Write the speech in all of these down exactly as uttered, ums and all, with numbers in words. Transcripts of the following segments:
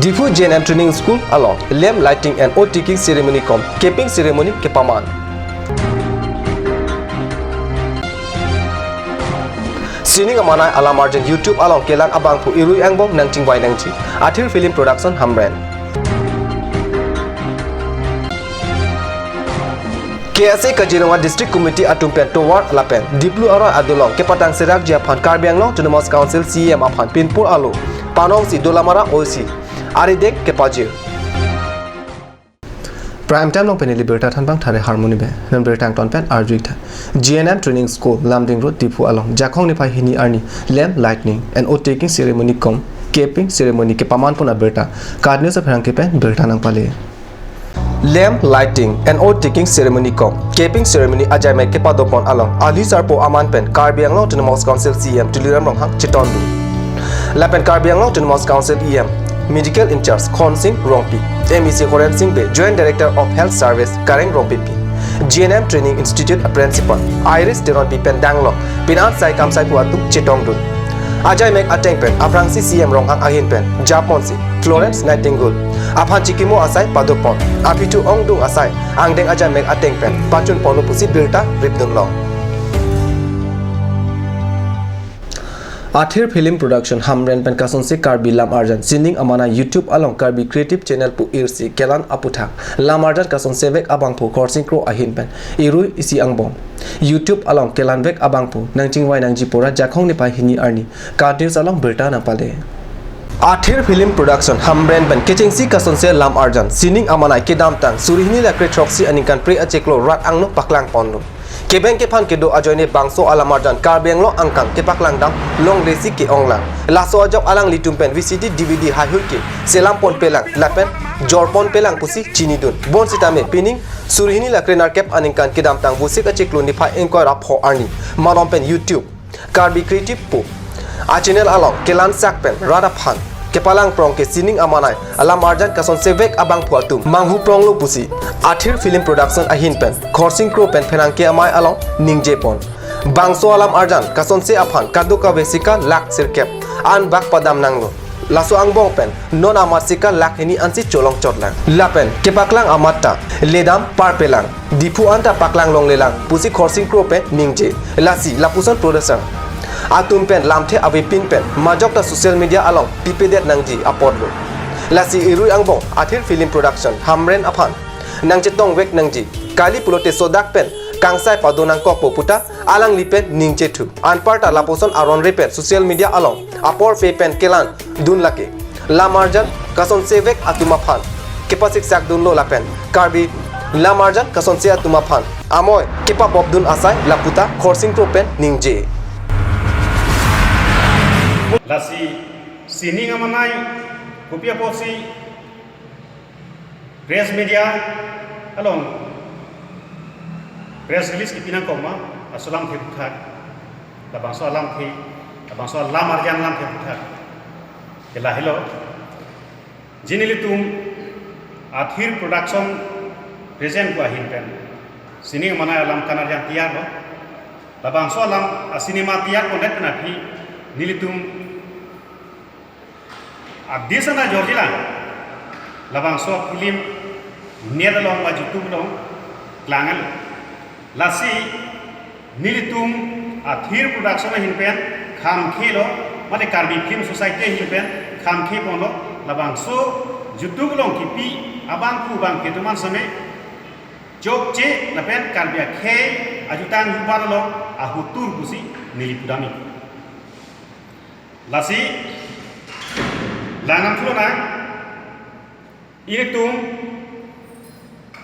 Diphu J N M Training School along lamp lighting and oath taking ceremony cum capping ceremony kepaman. Sining Amanai Alam Arjan YouTube along kelang abangphu irui angbong nangchingvai nangji. Athir Film Production Hamren. K S A Kaziranga District Committee atum pen tovar lapen Diplu aroi adolong kepatang serakji aphan Karbi Anglong Autonomous Council C E M aphan pinpur alo panongsi Dolamara O C arideng kepajir. Prime Time along pen ili birta thanbang thare Harmony Bey. Non birta angton pen arju-ik tha. G N M Training School, Lumding Road, Diphu along Jakhong niphai hini arni lamp lighting and oath taking ceremony cum capping ceremony kepaman pon abirta KAT News apherangke pen birta nangpale. Lamp lighting and oath taking ceremony cum capping ceremony ajaimek kepadopon along ali sarpo aman pen Karbi Anglong Autonomous Council C E M Tuliram Ronghang chetongdun. Lapen Karbi Anglong Autonomous Council E M Medical in-charge Khonsing Rongpi, M E C Horen Sing Bey, Joint Director of Health Service Kareng Rongpipi, G N M Training Institute a Principal Iris Teronpi pen danglok pini an sai kamsai pu atum chetongdun. Ajaimek ateng pen aphrangsi C E M Ronghang ahin pen japonsi Florence Nightingale aphan chikimo asai padopon, aphi thu ongdung asai angdeng ajaimek ateng pen pachun ponlo pusi birta ripdunlong. Athir Film Production Hamren pen kasonse Karbi Lam Arjan Sining Amanai YouTube along Karbi Creative Channel pu irsi kelang aputhak lam arjan kasonsevek abangphu Khorsing Kro ahin pen irui isi angbong YouTube along kelanvek abangphu nangchingvai nangji pura Jakhong niphai hini arni KAT News along birta nangpale. Athir Film Production Hamren pen kechengsi kasonse lam arjan Sining Amanai kedamtang suri hini lakre throksi aningkan pre achiklo rat angno paklang ponlo. Kebeng kephan kedo ajoine bangso alam arjan Karbi Anglong angkang kepaklang dam longlesi ke-onglang. Laso ajok alanglitum pen V C D D V D haihui ke selam ponpelang lapen jor ponpelang pusi chinidun. Bonsitame pining suri hini lakre nerkep aningkan kedamtang Vosik achiklo niphai ingkoi ra pho arni malom pen YouTube Karbi Creative pu a channel along kelansak pen rat aphan kepalang prong ke Sining Amanai alam arjan kasonsevek abangphu atum manghu pronglo pusi Athir Film Production ahin pen Khorsing Kro pen pherangke amei along ningje pon. Bangso alam arjan kasonse aphan kadokave sika lakh sirkep an bak padam nanglo. Laso angbong pen non amat sika lakh hini ansi cholong chotlang. Lapen kepaklang amat ta ledam parpelang. Diphu anta paklang longlelang pusi Khorsing Kro pen ningje. Lasi lapuson producer atum pen lamthe avepin pen majok ta social media along pipedet nangji apotlo. Lasi irui angbong Athir Film Production Hamren aphan nangchetongvek nangji. Kali pulote sodak pen kangsai pado nangkokpo puta alangli pen ningje thu. Anparta lapuson aron re pen social media along apor pe pen kelan dun lake. Lam arjan kasonsevek atum aphan kepasiksak dunlo lapen Karbi lam arjan kasonse atum aphan amoi kepabop dun asai laputa Khorsing Kro pen ningje. Lasi Sining Amanai kopi apotsi press media along press release kipi nangkok ma, laso alamthe aphuthak, labangso alamthe, labangso alam arjan alamthe aphuthak ke lahelo. Ji nelitum Athir Production present pu ahin pen Sining Amanai alam kan arjan tiyarlo. Labangso alam a cinema tiyar pondet pen aphi nelitum adis ana jorjilang. Labangso film net along ba YouTube along klangan. Lasi nelitum Athir Production ahin pen khamkhelo, mate Karbi Film Society ahin pen khamkhe ponlo, labangso YouTube along kipi abangphu abangphi atum an same chokche lapen Karbi akhei ajutang jubar along ahutur pusi neli pudamji. Lasi langnam thulonang, ilitum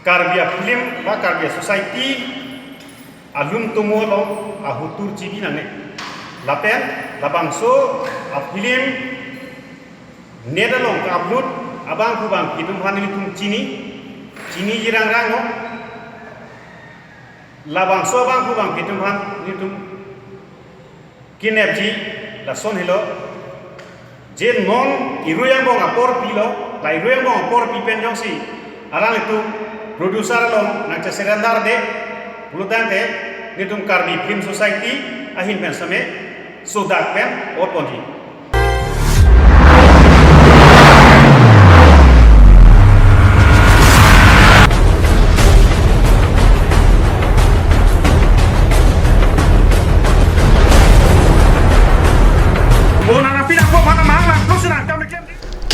Karbi a film ba Karbi a society alum tomo along ahutur chibi nangne. Lapen labangso a film net along ka-upload abangphu abangphi atum aphan nelitum chini, chini jirang ranglo. Labangso abangphu abangphi atum aphan nelitum kinepji lason helo, je non irui angbong apor pilo, la irui angbong apor pi pen jongsi alanglitum producer along nangchesurrender de pulotangte nelitum Karbi Film Society ahin pen same sodak pen ot ponji.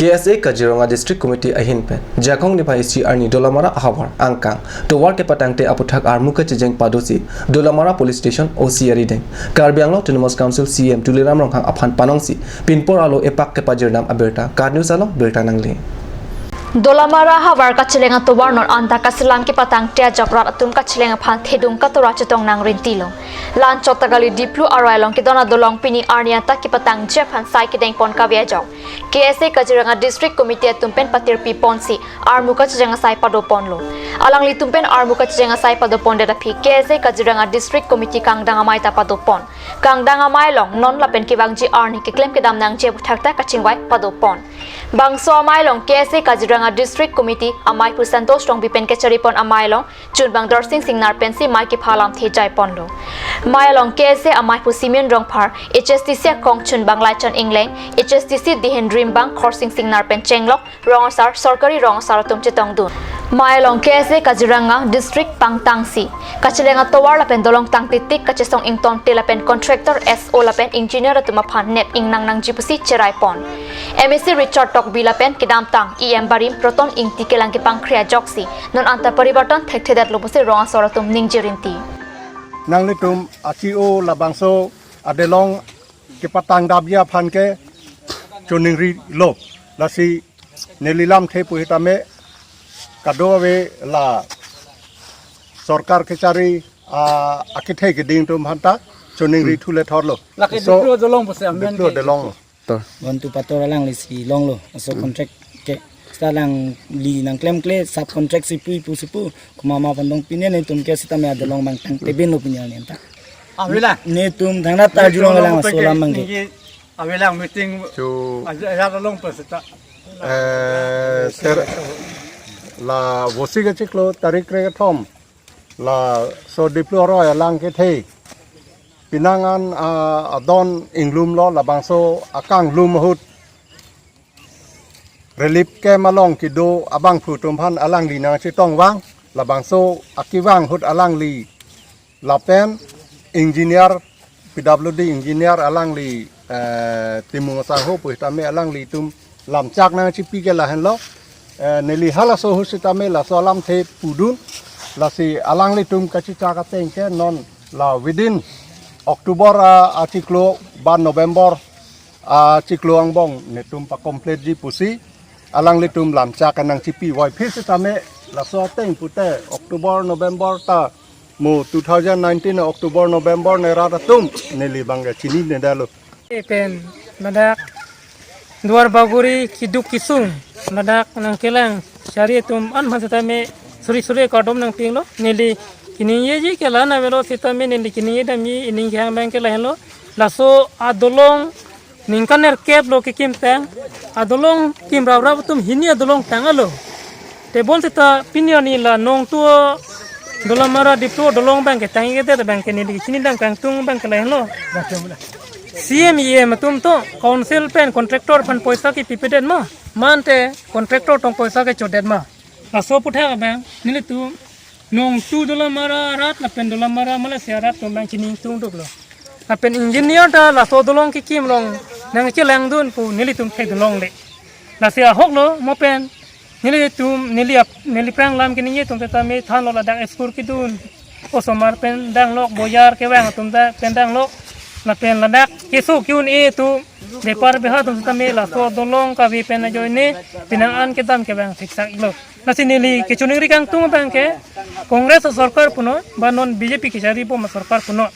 K S A Kaziranga District Committee ahin pen Jakong niphai isi arni Dolamara ahavar angkang tovar kepatangte aputhak armu kachejeng padosi Dolamara Police Station O C arideng Karbi Anglong Autonomous Council C E M Tuliram Ronghang aphan panongsi pinpor alo epak kepajirnam abirta KAT News along birta nangle. Dolamara havar kacheleng atovar non anta kaselam kepatangte ajok rat atum kacheleng aphan thedung katora chetong nang rintilo. La-anchot ta kali Diplu aroi along kedon adolong pini arni anta kepatangji aphan sai kedengpon kave ajok K S A Kaziranga District Committee atum pen patirpi ponsi armu kachejeng asai padoponlo. Alanglitum pen armu kachejeng asai padopondet aphi K S A Kaziranga District Committee kangdang amei ta padopon. Kangdang amei along non lapen kevangji arni keklem kedam nangji aputhak ta kachingvai padopon. Bangso amei along K S A Kaziranga District Committee ameiphu Santosh Tongbi pen kacharipon amei along chunbang Dorsing Singnar pensi mei kepha alamthe jaiponlo. Mei along K S A ameiphu Simeon Rongphar, H S D C akong chunbang Laichan Engleng, H S D C dihin rimbang Khorsing Singnar pen chenglok rong asar, sorkari rong asar atum chetongdun. Mei along K S A Kaziranga District pangtangsi kacheleng atovar lapen dolong tangtitik kachesong ingtonte lapen contractor S O lapen engineer atum aphan nep ingnang nangji pusi cheraipon. M A C Richard Tokbi lapen kedamtang E M barim Proton Ingti kelang kepangkri ajoksi non anta paribarton thekthedetlo pusi rong asor atum ningje rinti. Nanglitum achi o labangso adolong kepatangdapji aphan ke choningrilo. Lasi neli lamthe pu sitame kadokave la sorkar kechari, ah, akethe keding atum aphanta choningri thule thorlo. Lake so, Diplu adolong pusi amen Diplu ke adolong. Tor. Bontu Pator alanglisi longlo. Aso contract ke seta alangli nangklemkle sub contract si pu pu si pu komat ma pandong pine netum ke sitame adolong bang tangtebinlo pine nenta. Avelang. Netum thangnat ta julong avelang aso alam abang ke. Avelang meeting. Chu. Aja, aja along pa seta. Eh, ter la vosi kachiklo tarik kre kethom. Laso Diplu aroi alang kethe. Penang an, ah, adon inglumlo labangso akanglum ahut relief camp along kedo abangphu atum aphan alangli nangchetongvang labangso akevang ahut alangli lapen engineer P W D engineer alangli, eh, Timung Sangho pu sitame alanglitum lamchak nangchipi ke lahenlo, eh, neli halaso ahut sitame laso alamthe pudun, lasi alanglitum kachechak ateng ke non la within October, ah, achiklo ba November, ah, achiklo angbong netum pa-complete ji pusi alanglitum lamchak nangchipi voiphit sitame laso ateng pute October, November ta mo two thousand nineteen October, November ne rat atum neli bang ke chinine detlo. Pen ladak Duar Bagori keduk kesung ladak nangkelang sari atum an aphan sitame suri suri kardom nangpinglo. Neli keningjeji ke la-an avelo sitame neli keningje damji ining kehang abang ke lahenlo. Laso adolong ningkan nerkep lo kekim tang, adolong kim raprap atum hini adolong tang alo. Tebon seta pini arni la nongtu Dolamara Diplu adolong abang ke tangkedet abang ke neli chinidam kangtung abang ke lahenlo. C M E M atum to council pen contractor aphan poisa kepipedet ma, mate contractor tong poisa kechodet ma. Laso aputhak abang nelitum nongtu Dolamara arat lapen Dolamara Malaysia arat atum abang chiningtungduklo. Lapen engineer ta laso adolong kekim along nangchelangdun pu nelitum thekdunlongle. Lasi ahoklo mo pen nelitum neli ap-, neli aphrang lam keningje atum sitame thanlo ladak school kedun. Osomar pen danglok, boyar kevang atum ta pen danglok. Lapen ladak keso ke-un-e atum bepar beha atum sitame laso adolong kave pen ajoine penang an kedam kevang theksak iklo. Lasi neli kechoningri kangtung abang ke Congress asorkar punon, ba non B J P kechari bom asorkar punon.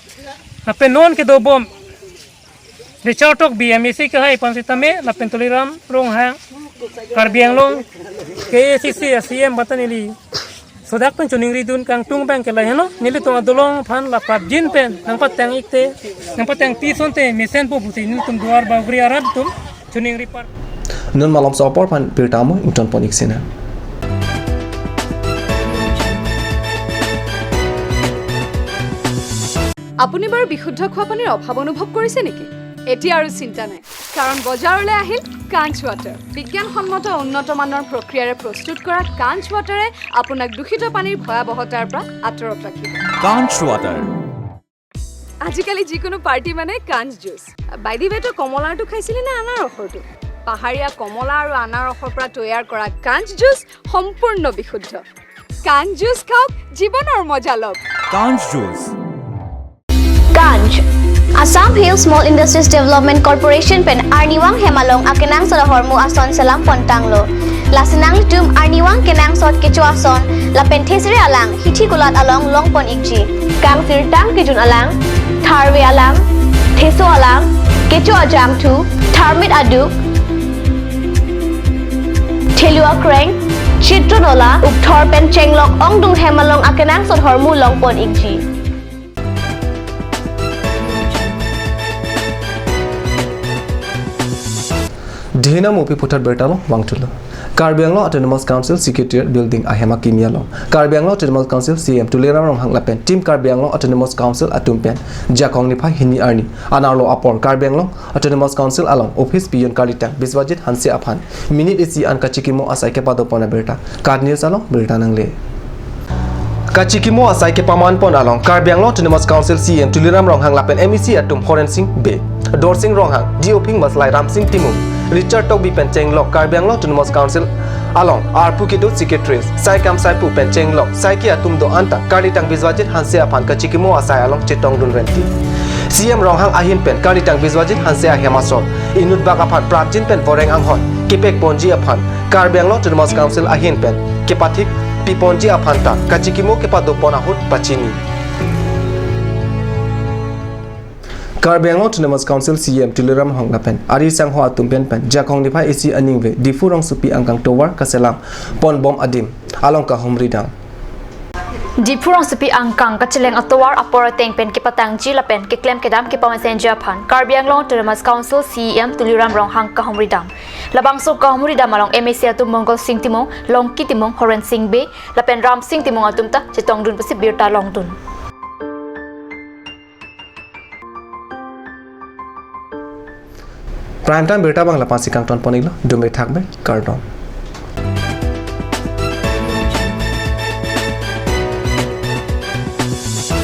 Lapen non kedo bom Richard Tokbi M A C kehai aphan sitame, lapen Tuliram Ronghang, Karbi Anglong K A C C a C M bata neli sodak pen choningridun kangtung abang ke lahenlo, nelitum adolong aphan la prapjin pen nangpatang ikte, nangpatangpi asonte mesenpo pusi nelitum Duar Bagori arat atum choningri par. Non malomso apor aphan birta mo ingtonpon ik sina. আপুনি বাৰু বিশুদ্ধ খোৱা পানীৰ অভাৱ অনুভৱ কৰিছে নেকি? এতিয়া আৰু চিন্তা নাই, কাৰণ বজাৰলৈ আহিল কাঞ্চ ৱাটাৰ। বিজ্ঞানসন্মত উন্নত মানৰ প্ৰক্ৰিয়াৰে প্ৰস্তুত কৰা কাঞ্চ ৱাটাৰে আপোনাক দূষিত পানীৰ ভয়াৱহতাৰ পৰা আঁতৰত ৰাখিব। কাঞ্চ ৱাটাৰ। আজিকালি যিকোনো পাৰ্টি মানে কাঞ্চ জুচ। বাই দি ৱে, তই কমলাৰটো খাইছিলি নে আনাৰসৰটো? পাহাৰীয়া কমলা আৰু আনাৰসৰ পৰা তৈয়াৰ কৰা কাঞ্চ জুচ সম্পূৰ্ণ বিশুদ্ধ। কাঞ্চ জুচ খাওক, জীৱনৰ মজা লওক। কাঞ্চ juice. Kanch. Assam Hill Small Industries Development Corporation pen arnivang hem along akenangsot ahormu ason selam pontanglo. Lasi nanglitum arnivang kenangsot kecho ason lapen thesere alang hithi kulat along longpon ikji. Kangsirtang kejun alang, tharve alang, theso alang, kecho ajangthu, tharmit aduk, thelu akreng, chitron ola, ukthor pen chenglok ongdung hem along akenangsot ahormu longpon ikji. Dihina Mopi Puthot birta along vangthulo. Karbi Anglong Autonomous Council Secretariat Building ahem akimi along Karbi Anglong Autonomous Council C E M Tuliram Ronghang lapen Team Karbi Anglong Autonomous Council atum pen Jakong niphai hini arni anerlo apor Karbi Anglong Autonomous Council along Office Peon kalitang Biswajit Hanse aphan minute isi an kachikimo asai kepadopon abirta KAT News along birta nangle. Kachikimo asai kepamanpon along Karbi Anglong Autonomous Council C E M Tuliram Ronghang lapen M A C atum Horen Sing Bey, Dorsing Ronghang, D O Phing Maslai, Ramsing Timung, Richard Tokbi pen chenglok Karbi Anglong Autonomous Council along arpu kedo secretaries, saikam saipu pen chenglok saiki atum do-an ta kalitang Biswajit Hanse aphan kachikimo asai along chetongdun renti. C E M Ronghang ahin pen kalitang Biswajit Hanse ahem asor inut bak aphan prapjin pen voreng anghoi kepekponji aphan Karbi Anglong Autonomous Council ahin pen kepathik piponji aphan ta kachikimo kepadopon ahut pachini. Karbi Anglong Autonomous Council C E M Tuliram Ronghang lapen ari sangho atum pen pen Jakong niphai isi aningve Diphu rongsopi angkang tovar kaselam ponbom adim along kahumridam. Diphu rongsopi angkang kacheleng atovar apor ateng pen kepatangji lapen keklem kedam kepamesen ji aphan Karbi Anglong Autonomous Council C E M Tuliram Ronghang kahumridam. Labangso kahumridam along M A C atum Mongol Sing Timung, Longki Timung, Horen Sing Bey lapen Ramsing Timung atum ta chetongdun pusi birta longdun. Prime Time birta abang lapu-an si kangtonpon iklo, dome thakbe, kardom.